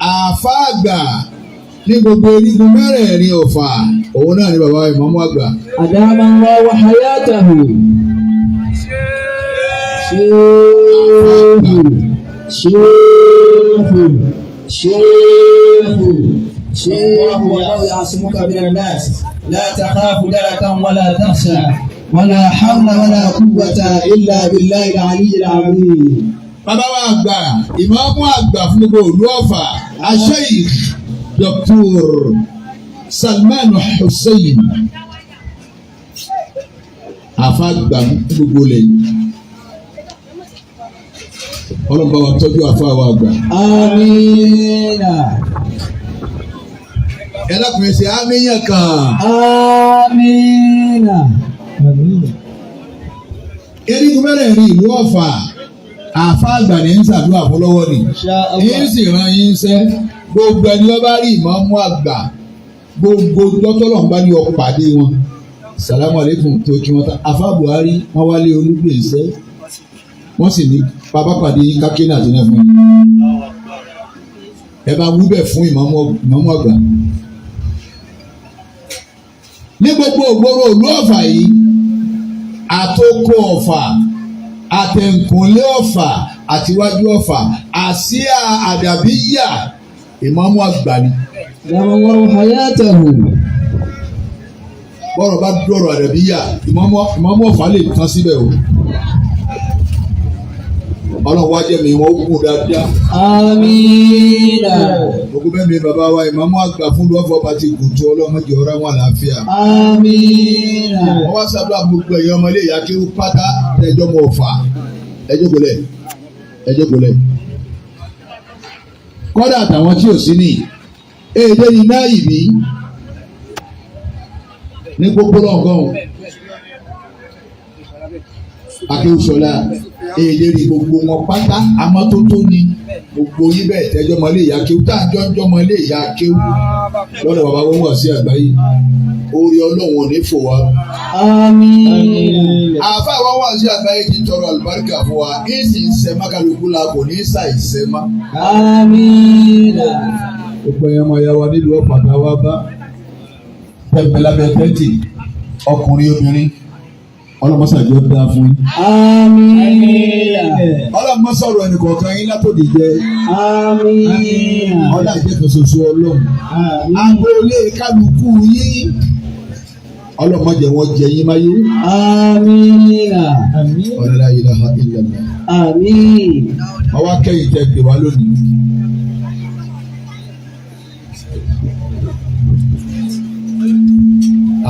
Àáfàá àgbà ní gbogbo erigun mẹ́rẹ̀ẹ̀rin Ọ̀fà, òun náà ni bàbá ìmáàmù àgbà. أدام الله حياته. شيخ شيخ شيخ شيخ، والله يعصمك من الناس، لا تخاف دركا ولا تخشى، ولا حول ولا قوة إلا بالله العلي العظيم. Bàbá wa àgbà, ìmáàmù àgbà fún gbogbo ìlú Ọ̀fà, Sheikh Dr. Salman Hussein, àáfàá àgbà fún gbogbo ilẹ̀ yìí. Ọlọ́run bá wa tọ́jú àáfàá wa àgbà. آمين. Ẹ dákun, ẹ ṣe àmín kan. آمين. Erigun mẹ́rẹ̀ẹ̀rin ìlú Ọ̀fà, àáfàá àgbà ní ń ṣàdúrà fún lọ́wọ́ ni. إن شاء Yín الله. sì ràn yín sẹ́. Gbogbo ẹni wọ́n bá rí ìmáàmù àgbà, gbogbo dọ́tọ́lọ̀ ń bá ní ọ̀pàdé wọn, sàlámù alaykum tó kí wọ́n ta. Àfá Buhari, wọ́n wálé Olúgbèsẹ́, wọ́n sì ní bàbá pàdé yín kákínà àti náà fún yín. Ẹ bá wí bẹ́ẹ̀ fún ìmáàmù àgbà ní gbogbo ògbóró ìlú Ọ̀fà yìí, àtòkò Ọ̀fà, àtẹ̀kùnlé Ọ̀fà, àtiwájú Ọ̀fà, àsíá àdàbíyà, ìmáàmù àgbà ni. أدام الله حياته. Bọ́rọ̀ bá dọ̀rọ̀ àdàbíyà, ìmáàmù Ọ̀fà lè tán síbẹ̀ o. Ọlọ́run wá jẹ́ mi wọ́n kú dáadáa. آمين. Gbogbo bẹ́ẹ̀ mi bàbá wa ìmáàmù àgbà fún lọ́fọ̀ bá ti gùn tó, ọlọ́mọdé ọ̀rá wọn àlàáfíà. آمين. Wọ́n wá sábà gbogbo ẹ̀yọ́ ọmọ ilé ìyá kéwú pátá ẹjọ́ mọ̀ Ọ̀fà, ẹjọ́ gbọ́lẹ̀, ẹjọ́ gbọ́lẹ̀. Kọ́dà àtàwọn tí ò sí ní èdè ní náà ìbí ní pópó lọ́gọ́rùn akéwùsọ̀lá èdè ní gbogbo wọn pátá amọ́tótó ni gbogbo yín bẹ́ẹ̀ tẹ́jọ́ mọ ilé ìyá kéwú tá à ń jọ́ ń jọ́ mọ ilé ìyá kéwú lọ́dọ̀ bàbá wọn wà sí àgbáyé. Orí Ọlọ́run ò ní fò wá. آمين. Àfa wa wà sí àgbáyé ti tọrọ àlùbáríkà fún wa, kí sì ń sẹ́má kálukú la kò ní ṣàìsẹ́má. آمين. Gbogbo ẹ̀yàn ọmọ ìyá wa nílùú Ọ̀pàdà wa bá pẹ̀pẹ̀ lábẹ́ tẹ́ǹtì, ọkùnrin, obìnrin, ọlọ́mọṣàjọ́ dáa fún yín. آمين. Ọlọ́mọsọ̀rọ̀ ẹnìkọ̀ọ̀kan yín látòdì jẹ. آمين. Ọlá ìjẹ́kan ṣoṣo Ọlọ́run. Agboolé kálukú yín, ọlọ́mọdé wọn jẹ yín máyé. آمين. La ilaha illallah. آمين. Ọwọ́ akẹ́yìn tẹ pè wá lónìí.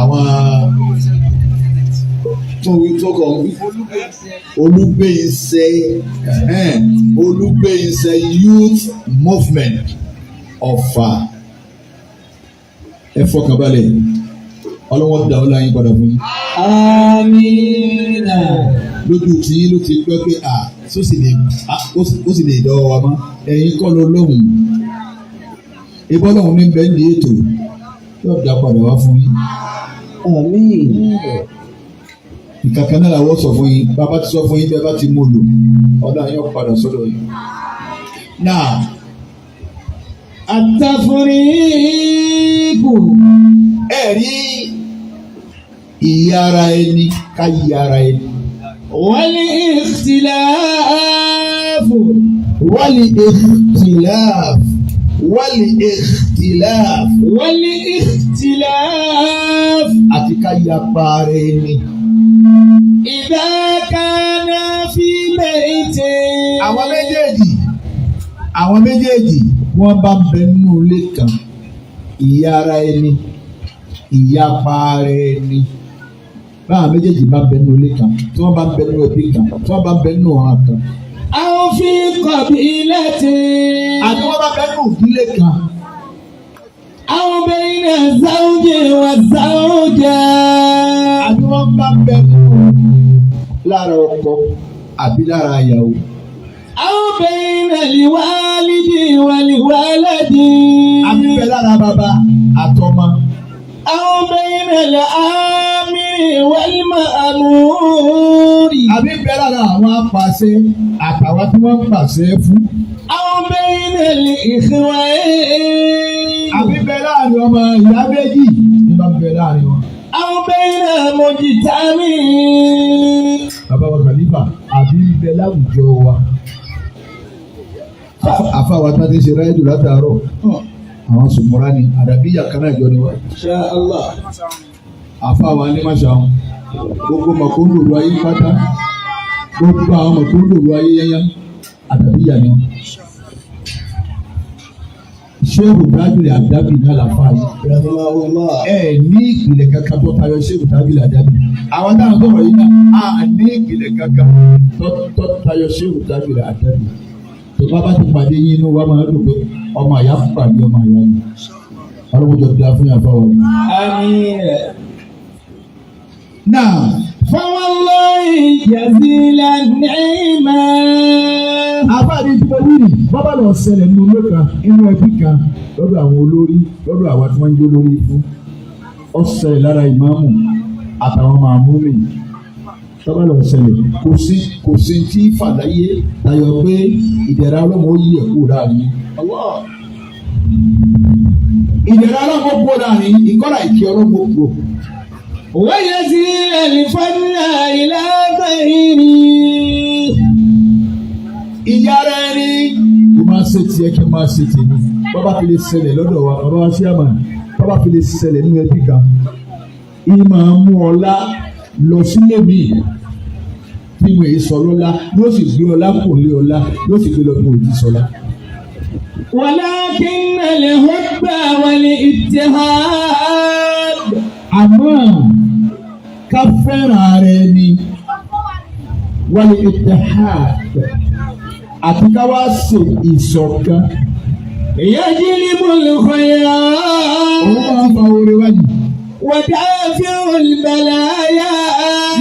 Àwọn tó wí tó kọ̀ wí Olúgbéyìnṣẹ́, Olúgbéyìnṣẹ́ Youth Movement Ọ̀fà, ẹ fọkànbalẹ̀, ọlọ́wọ́n dà ọ́ láyé padà fún yín. آمين. Lójú tí ló ti gbọ́ pé à ó sì lè dọ́wọ́ wa mọ́, ẹ̀yin kọ́ ló lóhùn ìbọn lóhùn ní bẹ́ẹ̀ ní ètò yóò dá padà wá fún yín. آمين. Ìkàkẹ́ náà làwọn sọ fún yín, bàbá ti sọ fún yín, bẹ́ẹ̀ bá ti mú lò, ọ̀dà yóò padà sọ́dọ̀ yín. Náà. التفريق. Ẹ rí ìyára ẹni ká yára ẹni. والاختلاف. والاختلاف، والاختلاف. والاختلاف. Àti ká yapa ara ẹni. إذا كان في بيت. Àwọn méjèèjì wọ́n bá ń bẹ nínú ilé kan, ìyára ẹni, ìyapa ara ẹni, báwọn méjèèjì bá ń bẹ nínú ilé kan, tí wọ́n bá ń bẹ nínú ẹbí kan, tí wọ́n bá ń bẹ nínú ọ̀ràn kan, أو في قبيلة. Àti wọ́n bá bẹ nínú ìdílé kan. أو بين الزوج والزوجة. Àbí wọ́n bá ń bẹ nínú lára ọkọ àbí lára ìyàwó. أو بين الوالد والولد. Àbí bẹ lára bàbá àtọmọ. أو بين الآمر والمأمور. Àbí bẹ lára àwọn apàṣẹ àtàwọn tí wọ́n ń pàṣẹ fún. أو بين الإخوين Àbí bẹ láàrin ọmọ ìyá méjì ní bá bẹ láàrin wọn. أو بين مجتمع. Bàbá wa Khalifa àbí ń bẹ láwùjọ wa. Àfa wa tá ti ṣe ráyédù látàárọ̀. Àwọn sùnmùrà ni àdàbíyà kan náà jọ ni wá. إن شاء الله. Àfa wa ní Máṣáhùn. Gbogbo màkóńdòrò ayé pátá. Gbogbo àwọn màkóńdòrò ayé yányá. Àdàbíyà ni wọn. Ṣéèkù Tájùlì Àdábì náà làfa yìí. رحمه الله. Ẹ ní ìpìlẹ̀ kankan tó tayọ Ṣéèkù Tájùlì Àdábì. Àwọn táwọn sọ̀rọ̀ yìí náà á ní ìpìlẹ̀ kankan tó tayọ Ṣéèkù Tájùlì Àdábì. Tó bá bá ti pàdé yín inú wa máa ń dùn pé ọmọ àyà pàdé ọmọ àyà ni. Ọlọ́run jọ da fún yàrá fáwọn. آمين. Náà فوالله جزيل النعمة. àbáàdé tí mo wí nì bábà lọ ṣẹlẹ̀ nínú ilé kan inú ẹbí kan lọ́dọ̀ àwọn olórí lọ́dọ̀ àwa tí wọ́n ń jó lórí fún. Ó ṣẹlẹ̀ lára ìmáàmù àtàwọn màmúmi tọ́ba lọ ṣẹlẹ̀ kò sí tí fàdáyé tayọ pé ìdẹ̀ra ọlọ́mọ ó yí ẹ̀kú láàrin. Ìdẹ̀ra ọlọ́mọ ó kú láàrin ìkọ́lá ìkí ọlọ́mọ ó kú. ويزيل الفن إلى غيره. Ìyá rẹ ni kò máa ṣe tiẹ̀ kí n máa ṣe tèmi bàbá fi lè ṣẹlẹ̀ lọ́dọ̀ wa bàbá wa ṣé àmà bàbá fi lè ṣẹlẹ̀ nínú ẹbí kan ìyí máa mú ọlá lọ sílé mi tí mo èyí sọ lọ́lá yóò sì gbé ọlá kò lé ọlá yóò sì gbé lọ bí mo ti sọlá. ولكن الحب والاتحاد Àmọ́ ká fẹ́ràn ara ẹni wal ittihad àti ká wá ṣe ìṣọ̀kan. يجلب الخيرات Òun máa ń fa oore wáyé. ودافع البلايا.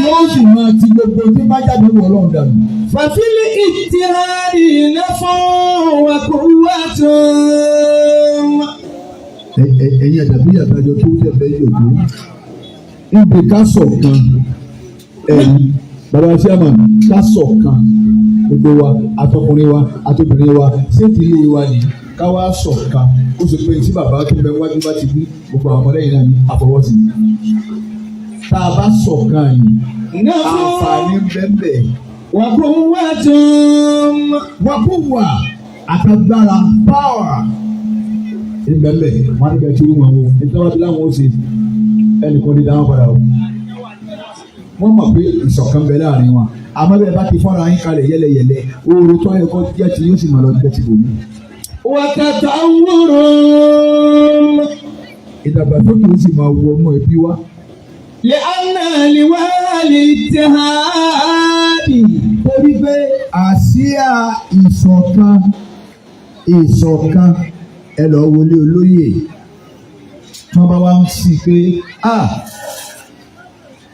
Yóò sì máa ti gbogbo tí bá jáde wọ ọlọ́run dànù. ففي الاتحاد نفع وقوة. Ẹ̀yin àdàbí àtàjọ tó tẹ̀ bẹ́ẹ̀ yòókù. Ibi ká ṣọ̀kan ẹ̀yin bàbá sẹ́mà ká ṣọ̀kan gbogbo wa àtọkùnrin wa àtobìnrin wa séèdì ilé wa ni ká wá ṣọ̀kan ó sì pé tí bàbá tó bẹ wájú bá ti wí gbogbo àwọn ọmọlẹ́yìn náà ní àfọwọ́sí. Tá a bá ṣọ̀kan yìí نفع àǹfààní bẹ́ẹ̀ وقوة. Wàkúwà àtàgbára power ìbẹ̀lẹ̀ wọn á níbẹ̀ tí wọ́n wọ nítorí wọn ti láwọn ó ṣe ẹnìkan ní dáhùn padà o. Wọ́n mọ̀ pé ìṣọ̀kan bẹ láàrin wọn àmọ́ bẹ́ẹ̀ bá ti fọ́nra yín kalẹ̀ yẹ́lẹyẹ̀lẹ oore tó yẹ kó jẹ́ ti yóò sì máa lọ jẹ́ ti bòmí. وتطور. Ìdàgbàsókè ó sì máa wọ ọmọ ẹbí wa. لأن لواء الاتحاد Torí pé àsíá ìṣọ̀kan ìṣọ̀kan ẹ lọ wọlé olóyè tí wọ́n bá wá ń sí pé a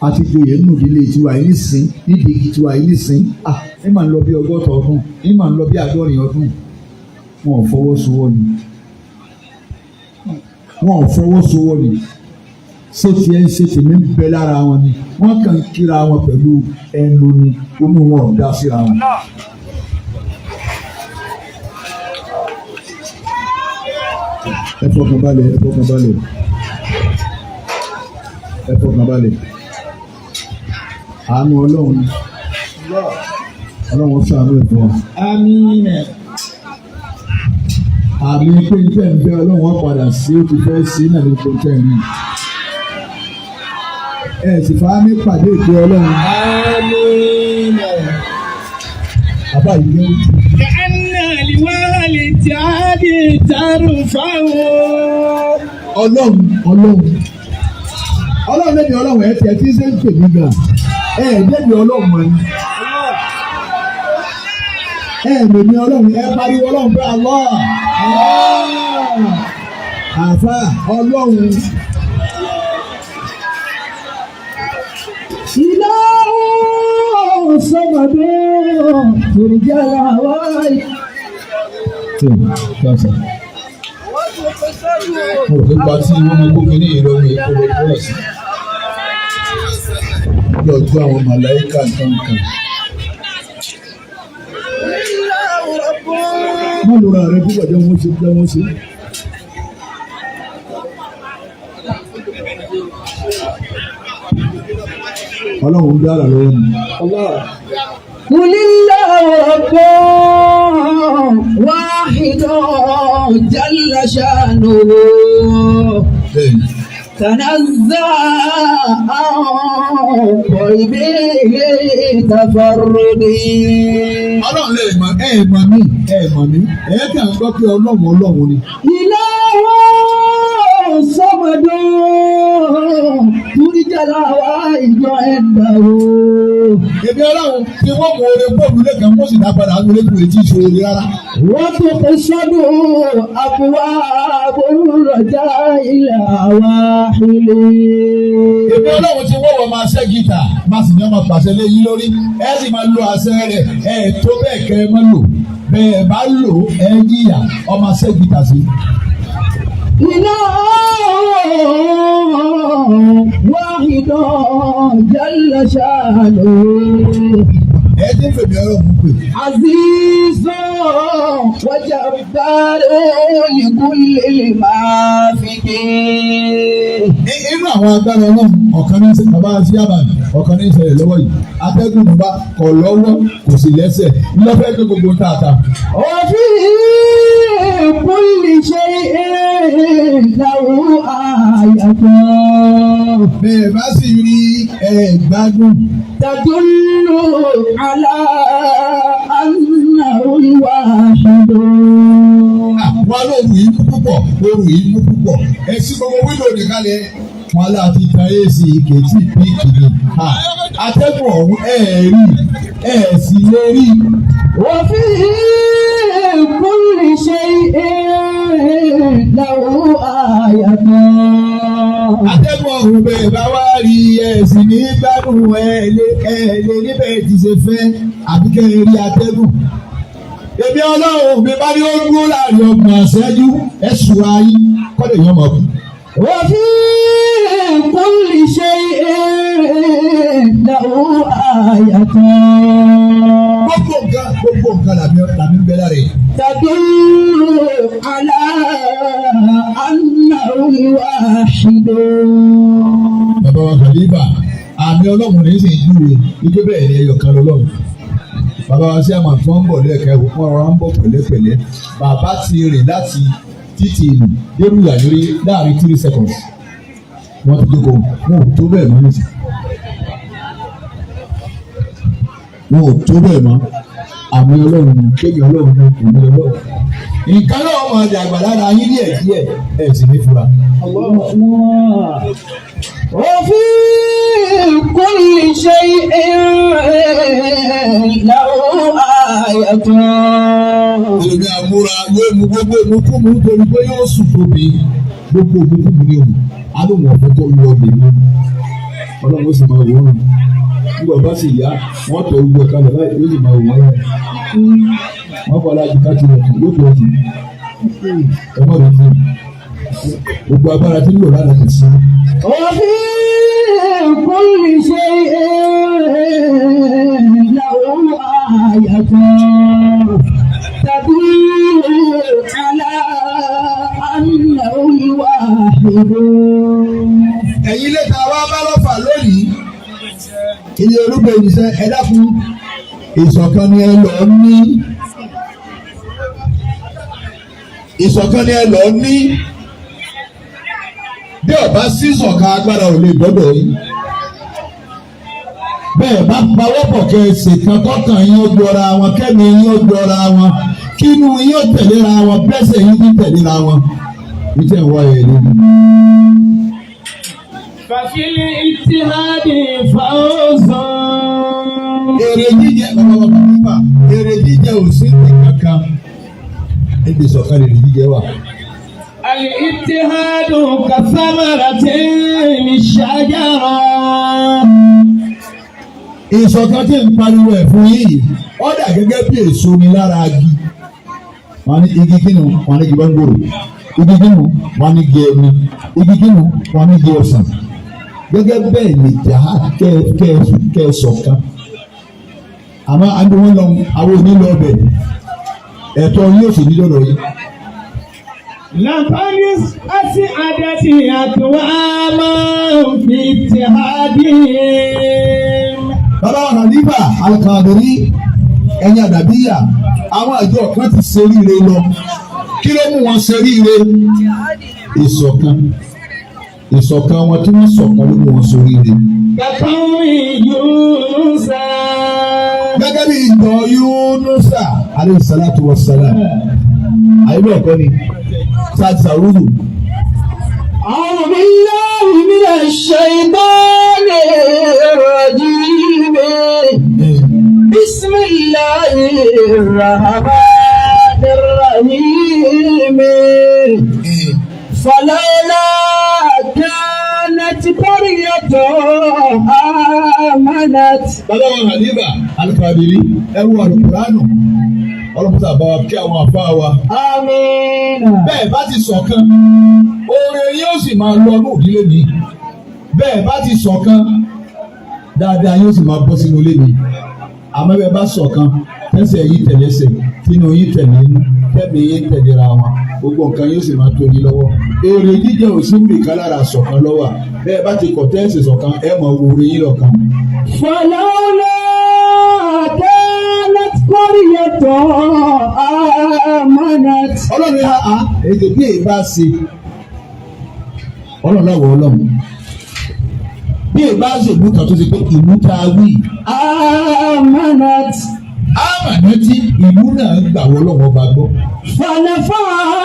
àti joyè nínú ìdílé tiwa yìí nísìn nídìí igi tiwa yìí nísìn a ní màá ń lọ bí 60 ọdún ní màá ń lọ bí 70 ọdún. Wọn ò fọwọ́sowọ́ ni, wọn ò fọwọ́sowọ́ ni, ṣé tiẹ̀ ń ṣe tèmi ń bẹ lára wọn ni wọ́n kàn ń kíra wọn pẹ̀lú ẹnu ni inú wọn ò dá síra wọn. Ẹ fọkàn balẹ̀, ẹ fọkàn balẹ̀, ẹ fọkàn balẹ̀. Àánú ọlọ́run, ọlọ́run ṣàánú ẹ̀ fún wa. آمين. Àmì pé ń tẹ̀ ń bẹ́ ọlọ́run ó padà sí ó ti fẹ́ sí náà ní gbogbo tẹ̀ ń rí. Ẹ sì fà á ní pàdé ìpè ọlọ́run. آمين. Bàbá yìí ló لأن لواء الاتحاد ترفع. Ọlọ́run ọlọ́run ọlọ́run lẹ́bi ọlọ́run ẹ̀ tiẹ̀ tí ṣe ń pè mí gan ẹ̀ lẹ́bi ọlọ́run mọ̀ ni ẹ̀ lèmi ọlọ́run ẹ̀ pariwo ọlọ́run pé Allah àfa ọlọ́run. إله صمد ترجى الهوائي. Mo rò pé gba tí wọ́n mú kókè ní ìrọ̀rùn èkó lọ bọ́ sí. Lọ́jọ́ àwọn màláìka nǹkan kan. Má lora rẹ púpọ̀ jẹ́ wọ́n ṣe jẹ́ wọ́n ṣe. Ọlọ́run ń dára lọ́wọ́ mi. قل الله رب واحد جل شأنه Bẹ́ẹ̀ni. تنزه عن قلبه تفرده. Ọlọ́run lè mọ̀ ẹ mọ̀ mí ẹ mọ̀ mí ẹ kàn ń gbọ́ pé Ọlọ́run Ọlọ́run ni. إله صمد ترجى الحوائج عنده. Èmi Ọlọ́run tí wọ́n mú oore bọ́ọ̀lù lẹ́kàn wọ́n sì dá padà á lórí kùrè tí ìṣòro rí rárá. وتقصد أبواب الرجاء إلى واحد. Èmi Ọlọ́run tí wọ́n wọ̀ máa ṣẹ́ gìtà máa sì ní ọmọ pàṣẹ lé yín lórí ẹ sì máa lo àṣẹ rẹ̀ ẹ tó bẹ́ẹ̀ kẹ́ ẹ má lò bẹ́ẹ̀ bá lò ẹ jìyà ọmọ ṣẹ́ gìtà sí. إله واحد جل شأنه. Ẹ ti ń fèmí Ọlọ́run pè. عزيز وجبار لكل المافقين. Inú àwọn agbára Ọlọ́run ọ̀kan ní bàbá síábà ọ̀kan ní ìṣẹ̀lẹ̀ lọ́wọ́ yìí atẹ́gùn bàbá kọ̀ lọ́wọ́ kò sì lẹ́sẹ̀ ńlọ́fẹ́ gbé gbogbo tààtà. وفي كل شيء له آية Bẹ́ẹ̀ bá sì rí ẹ gbádùn. تدل على أنه الواحد. Wọn lóòrùn yìí mú púpọ̀ oòrùn yìí mú púpọ̀ ẹ sí gbogbo wíńdò nìkalẹ̀ wọn láti ta èsì kẹtì píìkì ni. Atẹ́gùn ọ̀hún ẹ̀ rí ẹ̀ sì lè rí. وفي كل شيء له آية. Atẹ́gùn ọ̀hún bẹ́ẹ̀ bá wá rí ẹ̀ sì ní gbádùn ẹ̀ lé níbẹ̀ tí ṣe fẹ́ àbí kẹ́ ẹ rí atẹ́gùn. Èmi Ọlọ́run mi bá ní ó dúró láàrin ọgbọ̀n àṣẹ́jú ẹ̀ ṣùrà yín kọ́lé yẹn mọ̀ kú. وفي كل شيء له آية Gbogbo nǹkan làmì ń bẹ lára yìí. تدل على أنه الواحد. Bàbá wa Khalifa àmì Ọlọ́run ní sì ń júwe ike bẹ́ẹ̀ ni ẹyọ kan lọ́lọ́run. Bàbá wa sí àmọ̀ tí wọ́n ń bọ̀ lẹ́ẹ̀ka ẹ̀wọ̀ wọ́n rọra ń bọ̀ pẹ̀lẹ́pẹ̀lẹ́. Bàbá ti rìn láti títì ìlú dérú ìyàlórí láàrin 3 seconds. Wọ́n ti jókòó wọn ò tó bẹ́ẹ̀ mọ́ nísìnyí. Wọn ò tó bẹ́ẹ̀ mọ́. Àmì Ọlọ́run ni kéèyàn Ọlọ́run ni èmi Ọlọ́run. Nǹkan náà máa dàgbà lára yín díẹ̀ díẹ̀ ẹ̀ sì ní fura. وفي كل شيء له آية. Ẹlòmí àmúra yóò mú gbogbo ìmúkúmu nítorí pé yóò sùn tóbi gbogbo ìmúkúmu ní òun alóhùn ọ̀fẹ́ tó lọ lèmi Ọlọ́run ó sì máa wò ó nígbà bá sì yá wọ́n tọ gbogbo ẹ̀ka lọ báyìí yóò sì máa wò wọ́n lọ́wọ́ wọ́n fọlá ju káàtì rẹ̀ yóò tó ọtí ẹ má lọ sí gbogbo agbára tí ń lò lánàá kò sí. وفي كل شيء له آية تدل على أنه الواحد. Ẹ̀yin lẹ́ta wá bá lọ́fà lónìí ilé olúgbò ìṣe ẹ dákun ìṣọ̀kan ni ẹ lọ ní ìṣọ̀kan ni ẹ lọ ní bí ọba sí ìṣọ̀kan agbára ò lè dọ́dọ̀ yín bẹ́ẹ̀ bá pawọ́pọ̀ kẹ́ ẹ ṣèkan tọ́kàn yín ó gbọ́ra wọn kẹ́mi yín ó gbọ́ra wọn kínú yín ó tẹ̀léra wọn bẹ́sẹ̀ yín ti tẹ̀léra wọn ìtẹ̀ ń wá ẹ̀ lónìí. ففي الاتحاد فوز. Èrè jíjẹ bàbá bàbá nípa èrè jíjẹ ò sí ní kankan níbi ìṣọ̀kan èrè jíjẹ wà. الاتحاد كثمرة للشجرة. Ìṣọ̀kan tí ń pariwo ẹ̀ fún yìí ó dà gẹ́gẹ́ bí èso ni lára igi. Wọ́n ní igi kínú wọ́n ní igi bọ́ngòrò igi kínú wọ́n ní igi ẹni igi kínú wọ́n ní igi ọsàn. Gẹ́gẹ́ bẹ́ẹ̀ ni jà kẹ́ ẹ ṣọ̀kan. Àmọ́ àbí wọ́n lọ àwọn òní lọ bẹ̀. Ẹ̀tọ́ yóò sì ní lọ́dọ̀ yìí. لقد أسعدت أقواما في اتحادهم. Bàbá wa Khalifa Al-Qadiri, ẹ̀yin àdàbíyà, àwọn àjọ kan ti ṣeríire lọ. Kí ló mú wọn ṣeríire? Ìṣọ̀kan. Ìṣọ̀kan wọn tí wọ́n ṣọ̀kan ló mú wọn ṣoríire. كقوم يونس. Gẹ́gẹ́ bí ìjọ Yunusa alayhi salatu wa salam. Àyè bẹ́ẹ̀ kọ́ ni sáà sàrúdù. أعوذ بالله من الشيطان الرجيم. بسم الله الرحمن الرحيم. فلولا كانت قرية آمنت. Bàbá wa Khalifa Al-Qadiri, ẹrú alukuraanu, ọlọ́mọta bá wa kí àwọn àfa wa. آمين. Bẹ́ẹ̀ bá ti ṣọ̀kan, oore yóò sì máa lọ ní òdílé mi. Bẹ́ẹ̀ bá ti ṣọ̀kan, dáadáa yóò sì máa bọ́ sínú ilé mi. Àmọ́ bẹ́ẹ̀ bá ṣọ̀kan, tẹ́sẹ̀ yín tẹ̀lẹ́sẹ̀, tínú yín tẹ̀lé inú, tẹ́mi yín tẹ̀léra wọn, gbogbo nǹkan yóò sì máa tó yín lọ́wọ́. Èrè jíjẹ ò sí nìkan lára ṣọ̀kan lọ́wọ́. Bẹ́ẹ̀ bá ti kọ̀ tẹ́sẹ̀ ṣọ̀kan, ẹ mọ̀ wo oore yín lọ́kan. فلولا كانت قرية آمنت. Ọlọ́run yà á èdè bí èyí bá ṣe ọlọ́run láwọ̀ ọlọ́run bí èyí bá ṣe ìlú kan tó ṣe pé ìlú tá a wí آمنت. Àmàlẹ́ tí ìlú náà gbà wọ́ ọlọ́run ọba gbọ́. فنفعها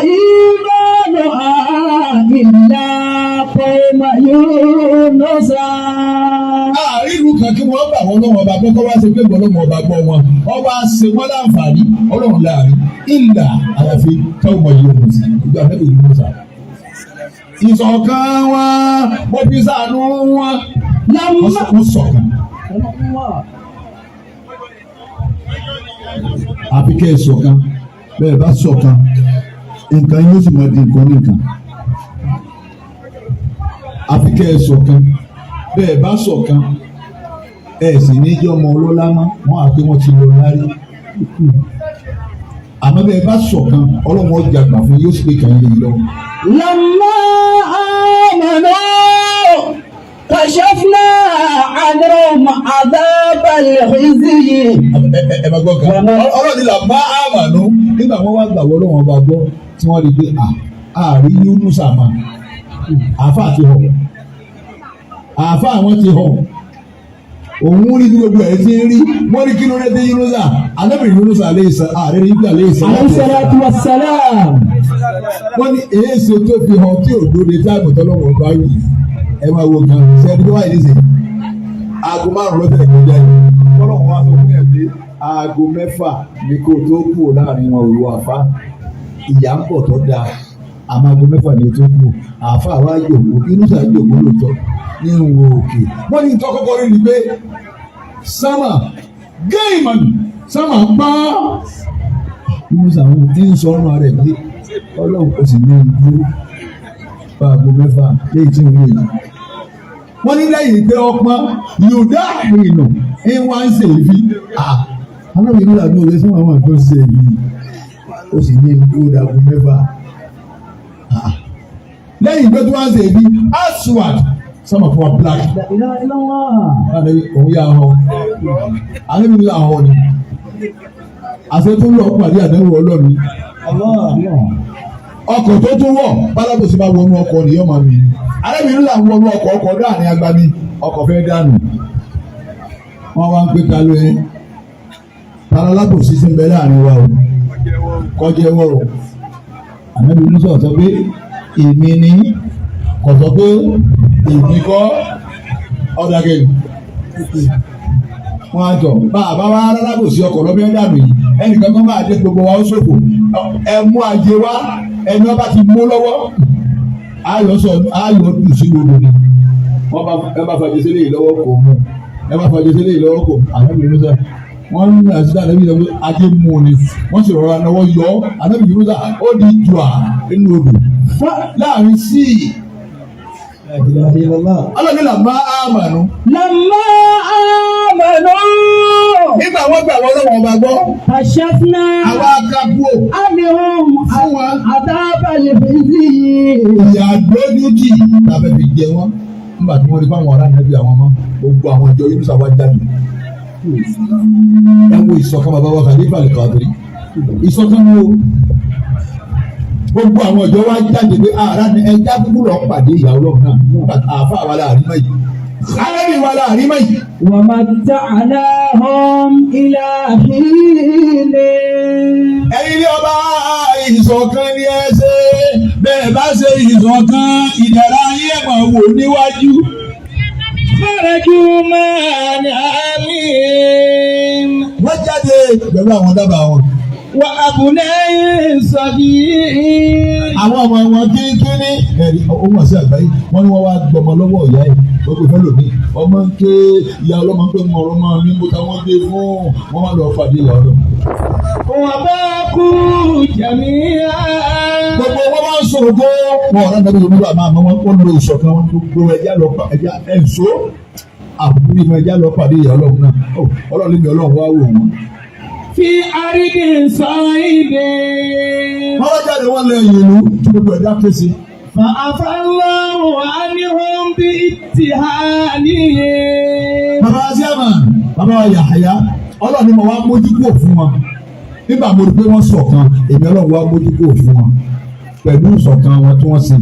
إيمانها إلا قوم يونس. Àárín ìlú kan kí wọ́n gbà wọ́ ọlọ́run ọba gbọ́ kọ́ wá ṣe pé gbọ́ ọlọ́run ọba gbọ́ wọn wọ́n wá ṣe wọ́n láǹfààní ọlọ́run láàrin ìlà àyàfi káwọn ọmọ yìí wọ́n sí ìgbà mẹ́rin ìlú mọ́sà. Ìṣọ̀kan wọn mo fi ṣàánú wọn. لما Wọ́n ṣọ̀kan. Àfi kẹ́ ẹ ṣọ̀kan. Bẹ́ẹ̀ bá ṣọ̀kan, nǹkan yóò sì máa di nǹkan ní nǹkan. Àfi kẹ́ ẹ ṣọ̀kan. Bẹ́ẹ̀ bá ṣọ̀kan, ẹ sì ní jẹ́ ọmọ ọlọ́lá mọ́, wọ́n á pé wọ́n ti lọ lárí. Àmọ́ bẹ́ẹ̀ bá ṣọ̀kan, ọlọ́run ọjà gbà fún yóò sì pé kàn yín lọ. لما آمنوا كشفنا عنهم عذاب الخزي. Ẹ bá gbọ́ kan, ọlọ́run ní là má àmàlú nígbà wọn wá gbà wọ́n lọ́wọ́ bá gbọ́ tí wọ́n rí pé àárí Yunusa mà àáfà ti họ, àáfà àwọn ti họ, òun rí bí gbogbo ẹ̀ ti ń rí. Wọ́n ní kí ló dé dé Yunusa anábìrì Yunusa ààrẹ ní ibà lè sá. عليه الصلاة والسلام. Wọ́n ní èéṣe tó fi hàn tí ò dóde táàmù tọ́lọ́wọ́ bá wì. Ẹ máa wo gan ṣe ẹni tó wáyé nísìnyí, aago 5 lọ́tẹ̀ kọjá yìí, tọ́lọ́wọ́ wá sọ fún yẹn pé aago 6 ni kó tó kú láàrin wọn òru. Àfa ìyá ń bọ̀ tó dáa, àmọ́ aago 6 ni tó kú. Àfa wa jòkó, Yunusa jòkó lóòótọ́ ní wo òkè. Wọ́n ní tọ́ kọ́kọ́ rí ni pé sámà géèmù sámà pa Yunusa ń sọ ọ́nà rẹ̀ pé ọlọ́run kò sì ní ibú bá aago 6 léyìí tí ń wò yìí. Wọ́n ní lẹ́yìn pé ọpọ́n yòdá ìrìnà ń wá ń ṣe èéfì. Aláwọ̀ ìlú làbí òwe fún àwọn àgbọn ṣe èéfì, ó sì ní ibú aago 6. Lẹ́yìn pé tó wá ń ṣe èéfì aswad sọmọ fún wa black. لا إله إلا الله. Òun yà họ alẹ́ mi là họ ni àṣẹ tó lọ pàdé àdánwò ọlọ́run. Ọkọ̀ tó tún wọ̀ bálábòsí bá wọnú ọkọ̀ nìyọ́ máa mi arábìnrin là ń wọnú ọkọ̀, ọkọ̀ dáàrin agbami, ọkọ̀ fẹ́ dànù. Wọ́n wá ń pè ta ló ẹ tara lábòsí sí ń bẹ láàrin wa o, kọjá ẹwọ́ o. Ànábi musa sọ pé èmi ni, kò sọ pé èmi kọ́ ọ̀dà kẹ́yìn. Wọ́n á jọ bá a bá wá alábòsí ọkọ̀ lọ́bẹ̀ dànù yìí, ẹnìkan kan máa dé gbogbo wa ó ṣòfò. Ẹ mú ajé wá, ẹni wọn bá ti mú lọ́wọ́ ayọ̀ sọ ayọ̀ dùn sí odò ni. Wọ́n bá ẹ bá fàjẹ sílẹ̀ yìí lọ́wọ́ kò mú, ẹ bá fàjẹ sílẹ̀ yìí lọ́wọ́ kò mú. Ànábì Musa wọ́n ń rìn àti ànábì lọ́wọ́ ajé mú ni, wọ́n sì rọra náwó yọ ànábì Musa ó di jùà nínú odò láàrin síì. لا إله إلا الله. Ọlọ́ni là má àmànú. لما آمنوا. Nígbà wọ́n gbà wọ́n lọ́wọ́ ọba gbọ́. كشفنا Àwa akápò عنهم fún wọn. عذاب الخزي Ìyà àdójútì tàbí fi jẹ wọ́n. Nígbà tí wọ́n rí fáwọn ará nẹ́bí àwọn ọmọ, gbogbo àwọn ìjọ Yunusa wá jáde. Ẹ wo ìṣọ̀kan bàbá wa Khalifa Al-Qadiri. Ìṣọ̀kan wo? Gbogbo àwọn ìjọ wa jáde pé ara ni ẹja kúkú lọ pàdé ìyàwó lọ́wọ́ náà. Àfa àwa la àrímọ̀ yìí. Alábì wa la àrímọ̀ yìí. ومتعناهم إلى حين. Ẹ̀yin ní ọba, ìṣọ̀kan ni ẹ ṣe. Bẹ́ẹ̀ bá ṣe ìṣọ̀kan, ìdára yín ẹ̀ máa wò níwájú. خرجوا مع أنعامهم Wọ́n jáde pẹ̀lú àwọn dábàá wọn. وأبناء صغير. Àwọn ọmọ wọn kínkínní ẹ̀rí ohun ọ̀sẹ̀ àgbáyé, wọ́n ní wọ́n wá gbọmọ lọ́wọ́ ìyá ẹ̀ gbogbo ìfẹ́ lòmí ọmọ ń ké, ìyá ọlọ́mọ ń pè mọ ọmọ mi mo ta wọ́n gbé fún wọn wá lọ fàdé ìyá ọlọ́mọ. وباقوا جميعا. Gbogbo wọn máa ń sọ̀rọ̀ tó wọn ọ̀rọ̀ nàbí yorùbá máa mọ wọn kó lo ìṣọ̀kan wọn, gbogbo ẹja lọ pa ẹja ẹ̀ǹso àbúrò ìmọ̀ ẹja lọ pàdé ìyá ọlọ́run náà. Ó, ọlọ́run lé mi, ọlọ́run wá wò wọ́n. في أرض صعيد. Wọ́n wá jáde, wọ́n lọ ẹ̀yìn ìlú tí gbogbo ẹ̀dá ké sí. فعفى الله عنهم باتهامهم. Bàbá Asiama, bàbá wa Yàhàyà, ọlọ́run ni mo wá mójú kúrò fún wọn. Nígbà mo rí pé wọ́n ṣọ̀kan, èmi ọlọ́run wá mójú kúrò fún wọn pẹ̀lú ìṣọ̀kan wọn tí wọ́n sì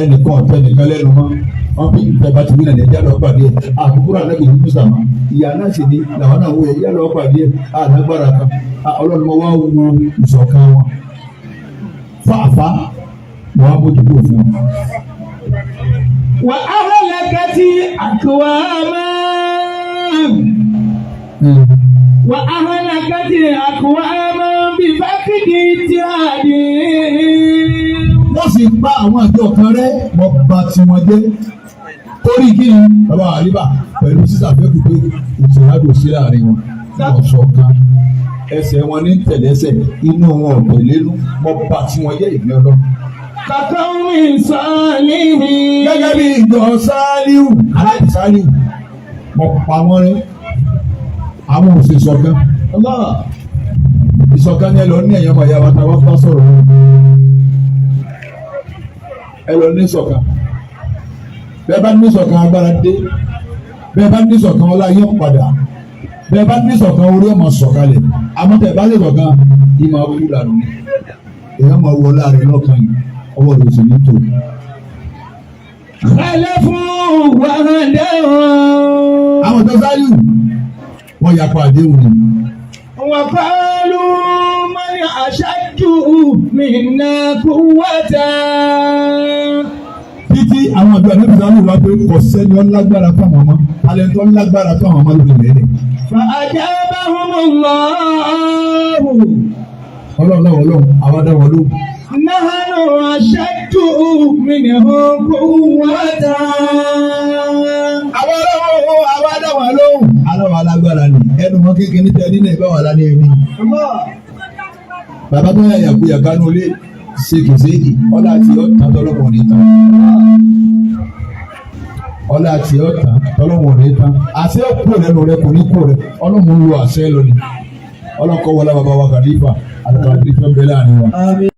ẹnìkan ọ̀tẹ̀ nìkan lẹ́nu mọ́. Wọ́n fi ìfẹ́ bá ti wí nàìjíríà, ẹ̀já lọ́ọ́ pàdé ẹ̀. Àkókò ànábì ní Musa mọ́ ìyá náà sì ni làwọn náà wọ ẹ̀já lọ́ọ́ pàdé ẹ̀ àlágbára kan. Ọlọ́run mo wá wo ìṣọ̀kan wọn fáfá, mo wá mójú kúrò fún wọn. وأهلكت أقواما وأهلكت أقواما بفقد اتحادهم. Wọ́n sì pa àwọn àjọ kan rẹ́, wọ́n bà tiwọn jẹ́ torí kí ni, bàbá àríbà, pẹ̀lú sísàfẹ́kù pé ìtìrádò sí láàrin wọn, wọn ṣọ̀kan, ẹsẹ̀ wọn ní tẹ̀lẹ́sẹ̀, inú wọn ò tẹ̀lẹ́nu, wọ́n bà tiwọn jẹ́, ìgbẹ́ ọlọ́run. كقوم صالح. Gẹ́gẹ́ bí ìjọ Sáálíù, aláìsí Sáálíù, wọ́n pa wọ́n rẹ́, àwọn ò sì ṣọ̀kan. Ìṣọ̀kan ni ẹ lọ ní. Ẹ̀yàn ọmọ ìyá wa tá a wá bá sọ̀rọ̀ wọn, ẹ lọ ní ìṣọ̀kan. Bẹ́ẹ̀ bá ní ìṣọ̀kan, agbára dé. Bẹ́ẹ̀ bá ní ìṣọ̀kan, ọlá yóò padà. Bẹ́ẹ̀ bá ní ìṣọ̀kan, orí ọmọ sọ̀kalẹ̀. Àmọ́ tẹ̀ bá lè ṣọ̀kan, ìmọ̀ kú dànù ni. Èèyàn máa wọ ọlá rẹ̀ lọ́kàn yìí, ọwọ́ rẹ̀ sì ní tò. خلفوا وهدوا. Àwọn tó Sáálíù, wọ́n yapa àdéhùn ni. وقالوا من أشد منا قوة. Títí àwọn àjọ àdébí Sáálíù wá pé kò sẹ́ni ọlágbára fáwọn ọmọ alẹ́ tó lágbára fáwọn ọmọ lórí rẹ̀. فأجابهم الله. Ọlọ́run náà, ọlọ́run àwọn adáwọ̀ lóhùn. نحن أشد منهم قوة. Àwọn ọlọ́run àwọn adáwọ̀ lóhùn. Aláwọ̀ alágbára ni ẹnu wọn kékeré tẹ nínú ìbáwọ̀ alá ní ẹni. Bàbá tó yà yàkuyà kánú ilé ṣèkèṣèkì, ọlá àti ọ̀tàn tọ́lọ́mọ̀ ní tán. Ọlá àti ọ̀tàn tọ́lọ́mọ̀ ní tán. Àṣẹ kú lẹ́nu rẹ kò ní kú rẹ, ọlọ́mọ ń lo àṣẹ lónìí. Ọlọ́kọ̀ wọlé bàbá wa Khalifa àti Khalifa bẹ́ẹ̀ láàrin wa. Àmín.